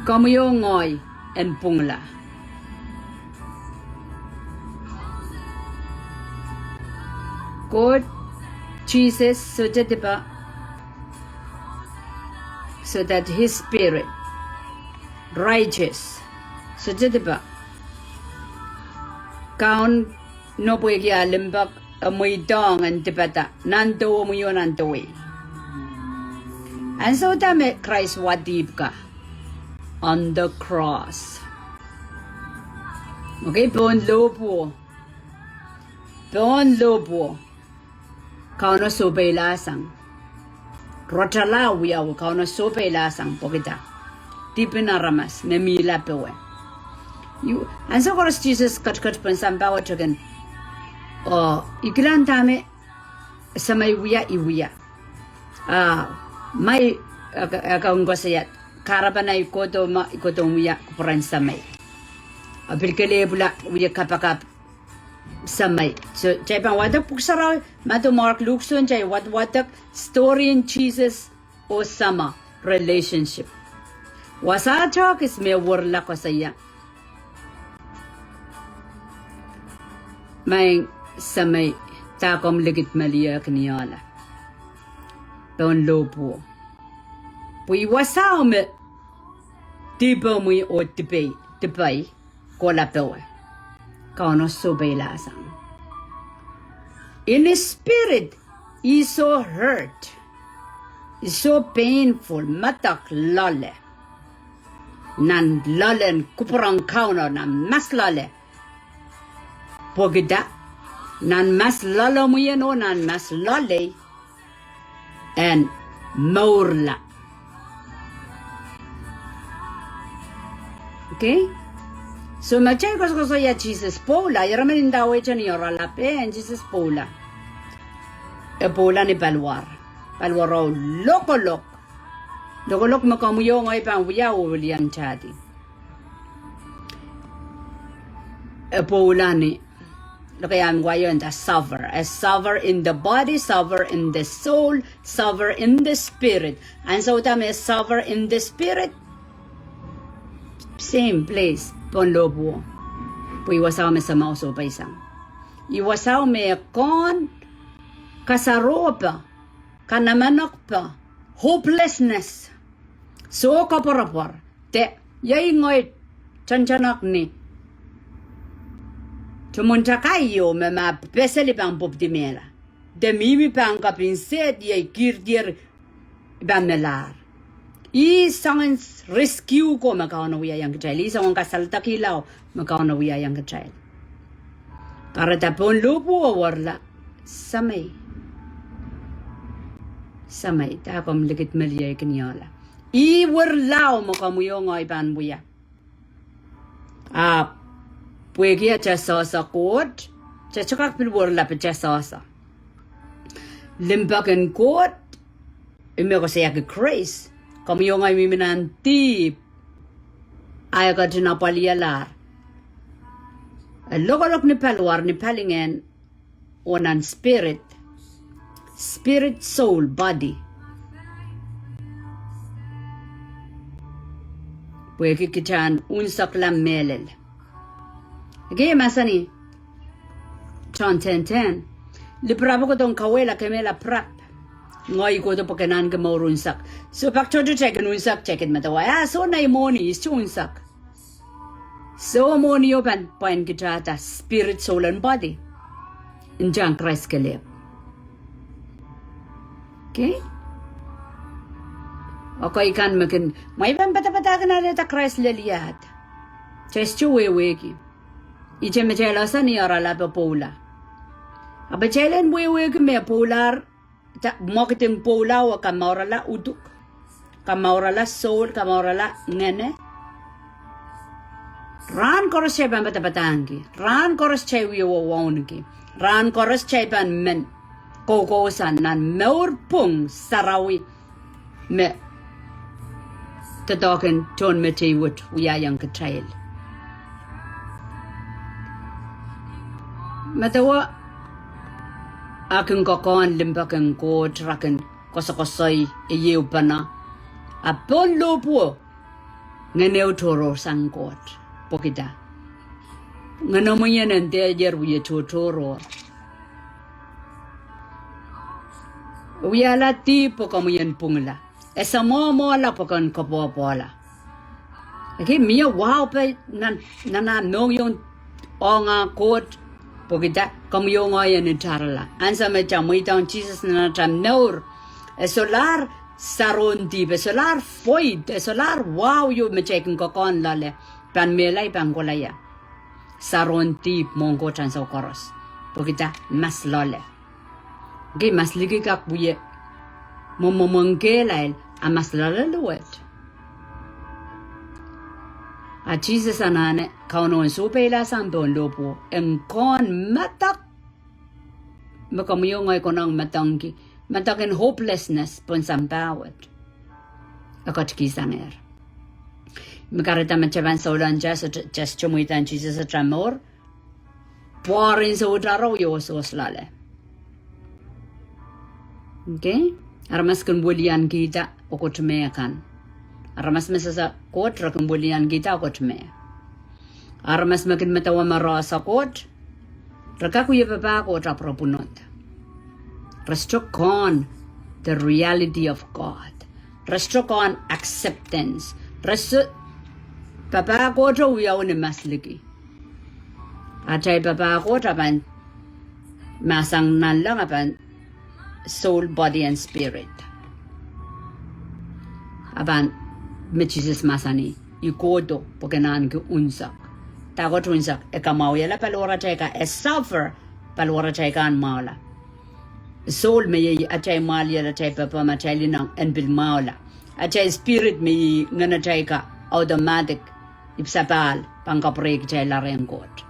Komwi oh ngehi en pwungla. Koht, Sises sohte dipe, so that his spirit, righteous, sohte dipe. Kauno pwehki ah limpoak, e mweidohng en dipada nan dewemwi oh nan dewei. Ansou da me Krais wadipw ka? On the cross. Okay, pohn lohpwuo. Pohn lohpwuo. Kauno sohpeilahsang. Rotala wiawi, Kauno sohpeilahsang pwehkida dihpin aramas me mihla powe. Ansou koaros Sises ketiket pohn sampah wet kin, oh, I kilang dahme Semei wia, I wia. Ah, ma I, e, e kin koasoia, kahrepen ahi kohdo me I kohdo wia kupwuren Semei, e pil kelehpwla wia kapakap Semei. So kitail pahn wadek Pwuhk Sarawi, Madiu, Mark, Luk, sohn kitail wadwadek story en Sises oh Sahmo relationship. Wasa tohkis me werla koasoia, Maing Semei, dah komw likid meliehki ni ohla pohn lohpwuo? Pwe I wasao me dihpomwi oh dihpei, dihpei kohla powe. Kauno sohpeilahsang. In his spirit, he so hurt, he so painful, medek loale. Nan loalen kupwuren Kauno, nan mas loale. Pwehkida, nan mas loalomwi en oh nan mas loalei, en mourla. Okay? So ma kitail koasokoasoia Sises pwoula, irail men ndawehte ni oaralap, eh, en Sises pwoula. E pwoula ni paliwar, paliwar oh lokolok. Lokolok me komwi oh ngehi pahn wia oh wilian tadi. E pwoula ni, lokaia me wai oh nda suffer. E suffer in the body, suffer in the soul, suffer in the spirit. Ansou da me suffer in the spirit? Same place, pohn lohpwuo. Pwe I wasao me Sahmo sohpeisang. I wasao me e kohn kasarohpe, kanamanokpe, hopelessness, soh koapworopwor, de iei ngehi tentenok ni tomwontakai ieu me ma pesel I pahn pwupwidi mehla, de mihmi pahn kapw, instead iei kihdier I pahn melahr. Ih soangen rescue ko me Kauno wiahiong kitail, ih soangen kasaledekihla me Kauno wiahiong kitail. Kahrehda pohn lohpwuo e werla, Semei, Samei, dah komw likidmelieikin iehla? Ih wirelap me komwi oh ngehi pahn wia. Ahpw pwehki atail sehse Koht, atail kak pil wirelap atail sehse. Limpoak en Koht, ih me koasoiahki grace. Komwi oh ngehi mihmi nan dihp, a e ketin apwalialahr. E lokolok ni paliwar, ni palingehn, oh nan spirit, spirit, soul, body. Pwehki kitail en unsekla mehlel. Ekei mahsanih, John ten ten, lipirap kohdo en kawehla, kemehla pirap. Ngehi kohdo pwe ke nahneki mour unsek. Soh, pak tohto kitail kin unsek, kitail kin medewe, ah, soh, nei mwohni, ihs te unsek? Soh, mwohnio pahn pwain kitail da spirit, soul and body. Ntahn Krais kelehpw. Okay? Ekei kan me kin, mwein pahn padapadahkin alehda Krais lel iahd. Kitail sohte wehwehki. Ihte me kitail ese ni oaralap e pwoula. Ahpw kitail en wehwehki me pwoulahr, mwekid en pwoula e kamourala uduk, kamourala soul, kamourala ngehne. Rahn koaros kitail pahn padapadahngki, rahn koaros kitail wie wauneki, rahn koaros kitail pahn men koukousoan nan mour pwung sarawi me doadoahk en tohnmetei wet wiahiong kitail. Medewe, a kin kokohn limpoak en Koht, re kin koasokoasoi, e ehupene. A pohn lohpwuo, ngehno tohrohrsang Koht. Pwehki dah? Ngehnomwi en dehr wie tohtohrohr. Wiahla dihp pwe komwi en pwungla. E samwohmwohla pwe ken koapwoapwoala. Ekei mie wahu pei nan, nan ah mohngiong ong ah Koht, pwehki dah? Komwi oh ngehi en itarala. Ansou me kitail mweidohng Sises nan atail mour, e solahr sarohn dihp, e solahr void, e solahr wahu ieu me kitail kin kokohn loale, pahn mehla, pahn kohla. Sarohn dihp mwohn Koht ansou koaros. Pwehki dah? Mas loale. Ekei mas liki kak wie mwomwohmwong kehlail, a mas loale luwet. A Sises anahne Kauno en sohpeilahsang pohn lohpwuo, en kokohn medek me komwi oh ngehi konehng medengki, medek en hopelessness pohn sampah wet. E ketikihsangehr. Me kahrehda me kitail pahn souleng kitail, kitail sohte mweidohng Sises atail mour, pwoaren soutaro wie oasoaos loale. Ekei? Aramas kin weliankihda okot me kan. Aramas me sehse Koht, re kin weliankihda okot me. Aramas me kin medewe me re ese Koht, re kak wie papah Koht ahpw re pwunod. Re sohte kohn the reality of God. Re sohte kohn acceptance. Re soh, papah Koht wiawi ni mas liki. Atail papah Koht a pahn mahsang nanleng, a pahn soul, body and spirit. A pahn me Sises mahsanih, I kohdo pwe ken ahneki unsek. Dahkot unsek? E kamwahwihala paliwaratail kan, e suffer paliwaratail kan mwahula. Soul me iei atail mwahliel, atail papah, atail ineng en pil mwahula. Atail spirit me iei ngenatail kan, automatic, ipwsapahl pahn kapwurehkitailla rehn Koht.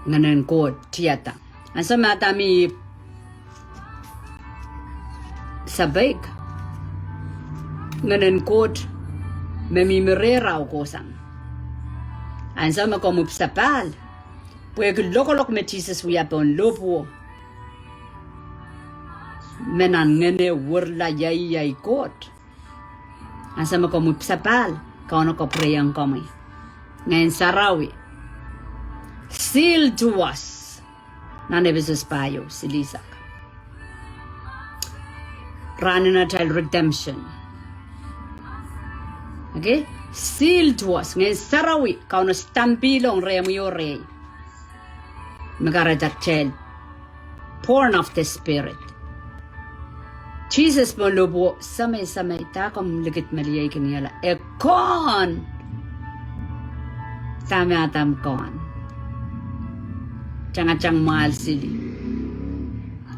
Ngehnen Koht tiada. Ansou me Adam oh Ihp sapeik, Ngehnen Koht me mihmi rehra kohsang. Ansou me komw ipwsapahl, pwehki lokolok me Sises wia pohn lohpwuo, me nan ngehne werla ieiei Koht. Ansou me komw ipwsapahl, Kauno kapwurehiong komwi Ngehn Sarawi. Sealed to us. Nan Epesos pahieu, silihsek. Rahnen atail redemption. Okay? Sealed to us. Ngehn Sarawi, Kauno stampihlong rehmwi oh rehi. Me kahrehda kitail born of the Spirit. Sises pohn lohpwuo, Semei, Semei, dah komw likidmelieikin iehla? E kohn. Dahme Adam kohn? Tangatang mwahl sili.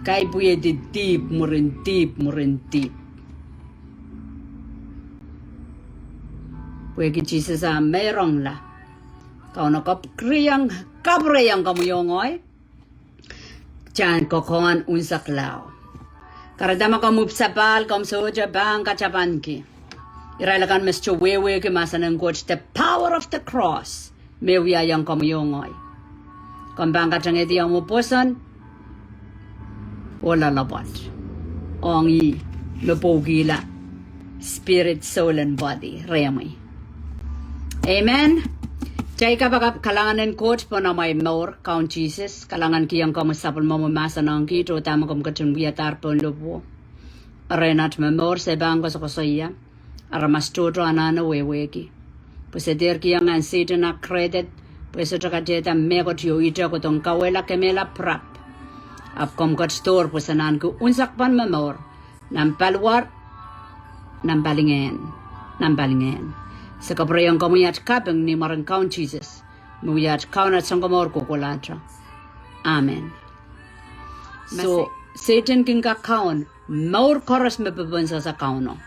Kaipwihedi dihp mwurin dihp mwurin dihp. Pwehki Sises ah meirongla. Kauno kapwurehiong, kapwurehiong komwi oh ngehi. Kitail kokohn unsekla. Kahrehda ma komw ipwsapahl, komw sohte pahn katapanki. Irail akan me sohte wehwehki mahsen en Koht, the power of the cross me wiahiong komwi oh ngehi. Komw pahn katengehdi omw pwoson oh loalopwoat ong ih me pwukihla spirit, soul and body rehmwi. Amen. Kitail kapakap. Kalahngan en Koht pohn amwail mour, Kaun Sises, kalahngankihong komwi sapwellimomwi mahsen ong kiht oh dahme komw ketin wiadahr pohn lohpwuo. Rehn at momour se pahn koasokoasoia. Aramas tohto anahne wehwehki. Pwe se dehr kihong Sehdan ah credit, pwe sohte katehda mehkot ieu, ihte kohdohn kauwehla, kemehla, pirap. Ahpw komw ketidohr pwe se anahne ki unsek pahn momour. Nan paliwar, nan palingehn, nan palingehn. Se kapwurehiong komwi at kaping ni mwaren Kaun Sises, me wia at Kaun, at Sounkomour kohkohlahte. Amen. So, Sehdan kin kak kaun mour koaros me popohn sasa Kauno.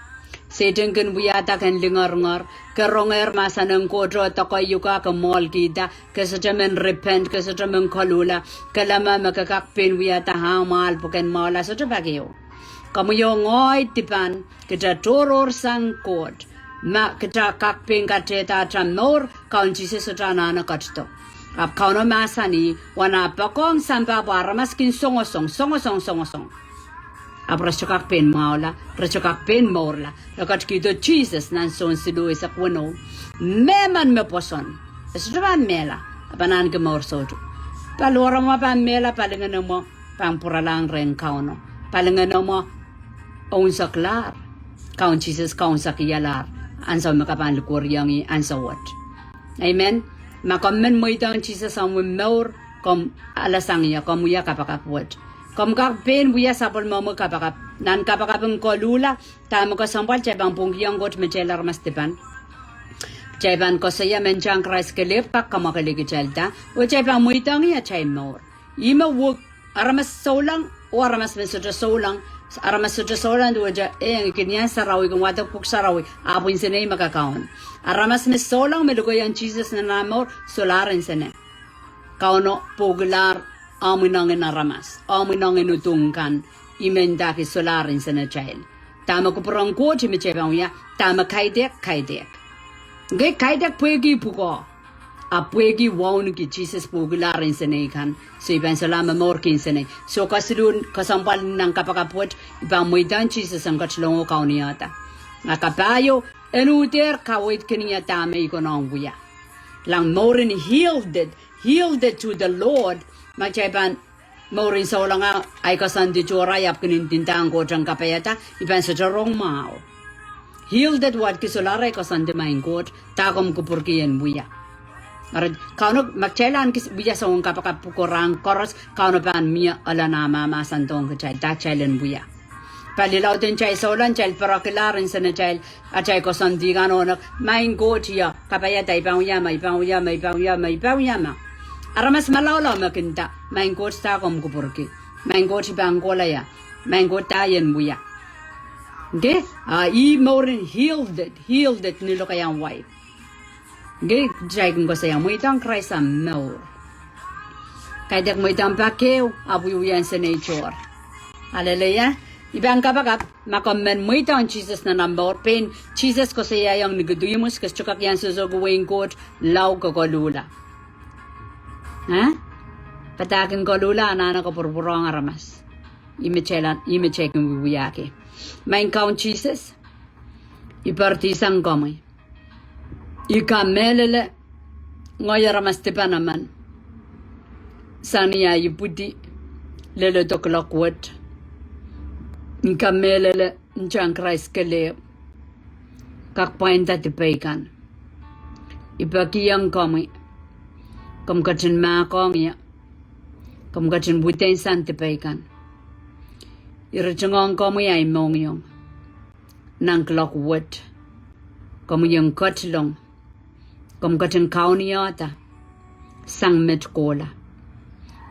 Sehdan kin wiahda ken lingeringer, ke rongehr mahsen en Koht oh doke uhk, ke mwohlkihda, ke sohte men repent, ke sohte men koluhla, ke leme me ke kak pein wiahda ahmw ahl pwe ken mwahula, sohte pak ehu. Komwi oh ngehi dipan, kitail tohrohrsang Koht. Ma kitail kak pein katehda atail mour, Kaun Sises sohte anahne ketido. Ahpw Kauno mahsanih, wana poakohng sampah pwe aramas kin songosong, songosong, songosong. Ahpw re sohte kak pein mwahula, re sohte kak pein mourla. E ketikihdo Sises nan Sohn siluh eisek weneu. Mehmen me pwoson, e sohte pahn mehla, e pahn ahneki mour soutuk. Paliwaramwa pahn mehla, palingenomwo pahn pwuralahng rehn Kauno. Palingenomwo ounseklahr. Kaun Sises kaunsekialahr. Ansou me ke pahn likwerihong ih ansou wet. Amen. Ma komw men mweidohng Sises omw mour, komw alasang ie, komw wia kapakap wet. Komw kak pein wia sapwellimomwi kapakap. Nan kapakap en koluhla, dahme kesempwal kitail pahn pwungkihong Koht me kitail aramas dipan. Kitail pahn koasoia me ntahn Krais kelehpw kak kamwakelei kitailda, oh kitail pahn mweidohng ih atail mour. Ih me wuk, aramas souleng oh aramas me sohte souleng. Aramas sohte souleng duwehte, eh, kin iang sarawi, kin wadek pwuhk sarawi, ahpw nsenei me kakaun. Aramas me souleng me lukehiong Sises nan ah mour, solahr nsene. Kauno pwukilahr omw ineng en aramas, omw ineng en udung kan, ih me ndahki solahr nsenatail. Dahme kupwuren Koht ih me kitail pahn wia, dahme kaidehk, kaidehk. Nge kaidehk pwehki pwukoa. Ahpw pwehki wauneki Sises pwukilahr nsenei kan, so I pahn solahr momourki nsenei. So kesiluhn kesempwal nan kapakap wet, I pahn mweidohng Sises en ketilong oh kaunihda. A kapahieu, en uhdehr kaweidkin ie dahme I konehng wia. Kilang, mour en yielded, yielded to the Lord, ma kitail pahn mour en souleng, ahi koasoandi tohrohr, ahpw kin ndindahng Koht en kapaiada, I pahn sohte rong mwahu. Yielded wehwehki solahr ahi koasoandi, Maing Koht, dah komw kupwurki en wia. Eri, Kauno, ma kitail ahneki wia soangen kapakap pwukoa rahn koaros, Kauno pahn mie elen ah mahmahsandohng kitail, dah kitail en wia. Pali lauden kitail souleng, kitail pwarokilahr nsenatail, atail koasoandi kan oh nek, Maing Koht, ie, kapaiada, I pahn wia me, I pahn wia me, I pahn wia me, I pahn wia me. Aramas malaulau me kin nda, Maing Koht, dah komw kupwurki. Maing Koht, I pahn kohla ie. Maing Koht, dah I en wia. Nge, a ih mour en yielded, yielded ni lokaiahn waih. Nge, kitail kin koasoia mweidohng Krais omw mour. Kaidehk mweidohng pak ehu, ahpw wiewia nsenei tohrohr. Aleluia. I pahn kapakap, ma komw men mweidohng Sises nan omw mour, pein Sises koasoiaiong Nikodihmus, ke sohte kak iang sohsohki wehin Koht lao ke koluhla. Eh? Padahk en koluhla anahne kapwurpwurehng aramas. Ih me kitail, ih me kitail kin wiewiahki. Maing Kaun Sises, I poaridi sang komwi. I kamehlele ngehi aramas dipan emen, sang ni ahi ipwidi lel kuloak wet. I kamehlele ntahn Krais kelehpw kak pwainda dipei kan. I pekihong komwi, komw ketin mahkohng ie, komw ketin widen sang dipei kan. I ritingohng komwi ahi mohngiong nan kuloak wet. Komwi en ketilong, komw ketin kaunihda sang met kohla.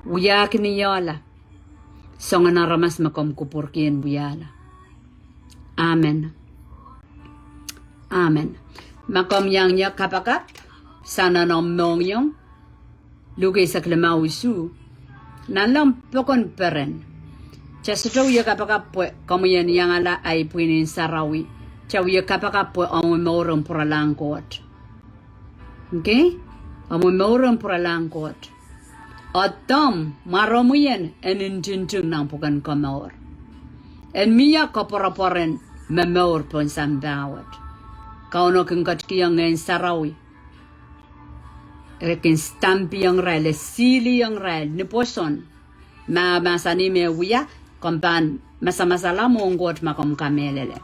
Wiahkin ie la, soangen aramas me komw kupwurki en wiahla. Amen. Amen. Ma komw iang ie kapakap sang nan omw mohngiong, Luk eisek limau isuh: Nanleng pokon peren, kitail sohte wie kapakap pwe komwi en iangala ahi pwihn en sarawi. Kitail wie kapakap pwe omwi mour en pwuralahng Koht. Okay? Omwi mour en pwuralahng Koht. Oh komw mwaromwi en ntinting nan pwuken komour. En mie koapworopwor en momour pohn sampah wet. Kauno kin ketikihong Ngehn Sarawi, e kin stampihong irail, e sealiong irail ni pwoson. Ma mahsanih me wia, komw pahn masamasala mwohn Koht ma komw kamehlele.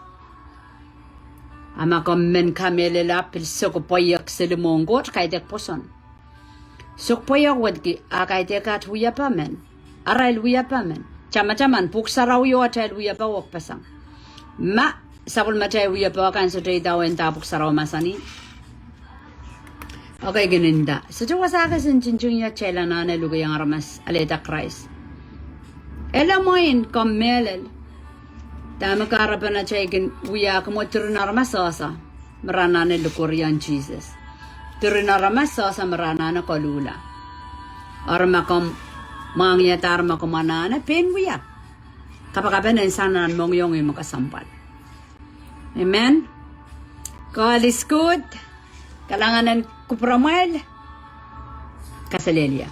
A ma komw men kamehlele, pil sokepweiek seli mwohn Koht, kaidehk pwoson. Sokepweiek wetki, a kaidehk at wiepe men. Arail wiepe men. Tamataman, Pwuhk Sarawi oh atail wiepe wekpeseng. Ma sapwellimatail wiepe kan sohte idawehn dah Pwuhk Sarawi mahsanih, okay, kin nda, sohte wasa kis ntinting ie kitail anahne lukehiong aramas alehda Krais. Ele mwein komw mehlel dahme kahrepen atail kin wiahki mwo diren aramas sehse me re anahne likwerihong Sises. Diren aramas sehse me re anahne koluhla. Eri ma komw mwahngiadahr ma komw anahne, pein wia kapakapen en sang nan mohngiong me kesempwal. Amen. God is good. Kalahngan en kupwuramwail. Kaselehlie.